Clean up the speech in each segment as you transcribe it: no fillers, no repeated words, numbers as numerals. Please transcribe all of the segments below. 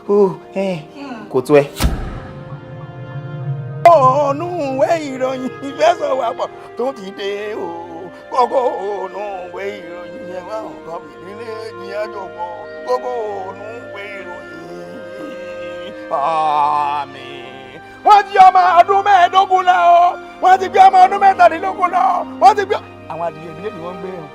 Oh, kò tó ẹ. Ọ̀nù ìwé ìròyìn ìfẹsọ̀wápọ̀ tó ti dé o. Kókó ònú ìwé ìròyìn yẹn wá nǹkan fìdílé ní àjọpọ̀. Kókó ònú ìwé ìròyìn. Àmín. Wọ́n ti ọmọ ọdún 15 lọ. Wọ́n ti gbé ọmọ ọdún 17 lọ. Wọ́n ti gbé. Àwọn adìyẹ ìbílẹ̀ ni wọ́n ń gbé o.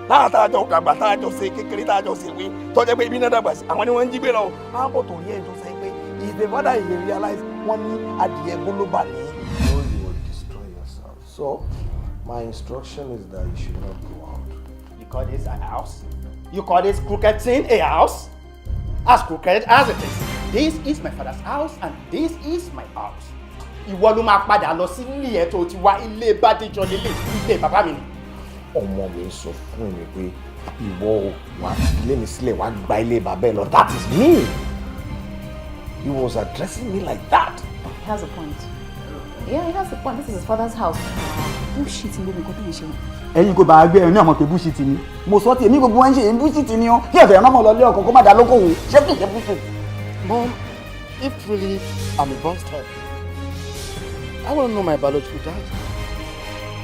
Láàtàjọ dàgbà, táàjọ ṣe kékeré, táàjọ ṣe wí tọ́jà pé ibi náà dàgbà sí, àwọn ni wọ́n ń jí gbé lọ. Wọ́n á bọ̀ torí ẹ̀ tó sọ pé if the father is a realize, wọ́n ní adìyẹ global ní. No, you will destroy yourself. So, my instruction is that you should not go out. You call this a house? You call this crooked thing a house? As crooked as it is, this is my father's house and this is my house. Ìwọ ló máa padà lọ sí ilé ẹ tó ti wá. Ilé Bádéjọ lélẹ̀, ilé bàbá mi ni. Ọmọ mi sọ fún mi pé ìwọ wà ilé mi sílẹ̀, wàá gba ilé bàbá ẹ lọ. That is me. He was addressing me like that. He has a point. Yeah, he has a point. This is his father's house. Bullshit ni gbogbo nǹkan tó ń ṣe wọn. Ẹ̀yin kò bá a gbé ẹ ní ọmọ pé bullshit ni mo sọ tí èmi gbogbo wọn ń ṣe èmi. Bullshit ni ọ kí ẹ̀fẹ̀ ọmọ lọ lé ọkọ̀ kó má dá lókòwò. Ṣé kì í ṣe bullshit? Mom, if truly I'm a bastard, I want to know my biological dad.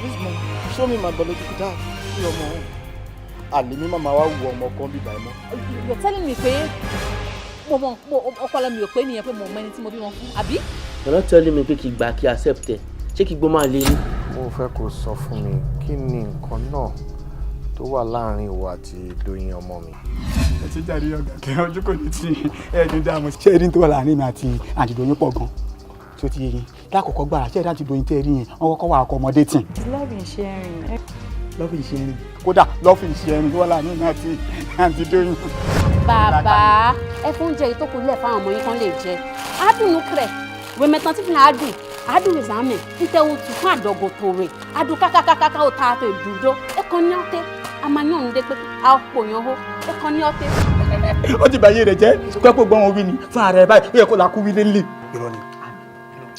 Please, Mom, show me my biological dad. Kí ọmọ òun. Àlè mi máa wá wu ọmọ kan bíbá ẹ mọ́. You're telling me pé mo mọ ọpọlọ mi ò pé nìyẹn, pé mo mọ ẹni tí mo bí wọn fún, àbí? You're not telling me pé kì í gbà kí accept ẹ. Ṣé kí gbó máa lé ní? Mo fẹ́ kó sọ fún mi, kí ni nǹkan náà tó wà láàrin ìwọ àti Dóyin ọmọ mi? Ẹ ti jáde ọgá kẹ, ojú kò ní tí ẹ ní dààmú. Ṣé erin tó wà láàrin mi àti àǹtí Dóyin pọ̀ gan tí ó ti yé yín lákòókò gbàrà? Ṣé ẹ̀rí àǹtí Dóyin tẹ́ ẹ rí yẹn, wọ́n kọ́kọ́ wà ọkọ̀ ọmọdé tì. Love is sharing. Love is sharing. Kódà love is sharing tó wà láàrin mi àti àǹtí Dóyin. Bàbá ẹ fún oúnjẹ yìí tó kù lẹ̀ fáwọn ọmọ yín kan lè jẹ. Adùn krẹ̀ wèmẹ̀tàn tí fi hàn adùn adùn ìsàmì ntẹ̀wò tù fún àdọ̀gọ̀tò rẹ̀ adùn kákákákáká ó ta àtọ̀ ìdúdó ẹ̀kan ní ọ̀tẹ̀ àmàyàn ń dé pé a pò yàn hó ẹ̀kan ní ọ̀tẹ̀. Ó ti bàyè rẹ̀ jẹ́ pẹ́pẹ́ gbọ́n wọn wí ni fún ara ẹ̀ báyìí. Ó yẹ kó la kú wí lélẹ̀. Irọ́ ni,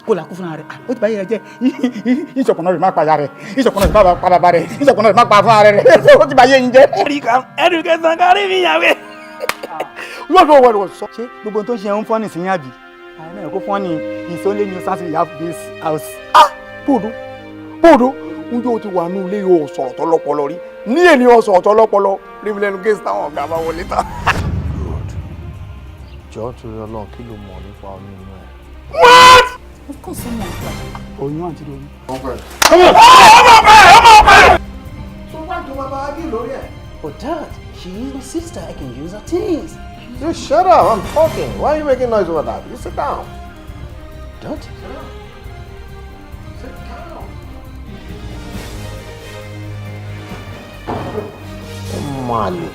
kó la kú fún ara rẹ̀. Ó ti bàyè rẹ̀ jẹ́. Ìṣọ̀kan náà rẹ̀ má pa ya rẹ̀, ìṣọ̀kan náà rẹ̀ má pa bàbá rẹ̀, ìṣọ̀kan náà rẹ̀ má pa fún ara rẹ̀. Ó ti bàyè yín jẹ́. Education kárí mi yàwé. Wọ́n fọwọ́ wọ́n sọ. Ṣé gbogbo tó ń ṣe ń fọ́nì sí yín àbí? Àwọn náà kó fọ́nì. It's only nuisance we have this house. Ah, bòdó bòdó, njẹ́ o ti wà ní ilé yóò sọ̀rọ̀ tó lọ́pọlọ rí ní ènìyàn sọ̀rọ̀ tó lọ́pọlọ rí mi lẹ́nu géèsì táwọn ọ̀gá bá wọlé tán. Good. Jọ̀ọ́, torí Ọlọ́run, kí ló mọ̀ nípa oyún inú ẹ̀? What? Of course, someone. Oyún àǹtí Dóyin. Ọmọ Ọmọ pẹ́. So why do bàbá argue lórí ẹ̀? But Dad, she is my sister. I can use her things. You shut up, I'm talking. Why are you making noise over that? You sit down. Dad? Sit down. Sit down. Ọmọ àlè.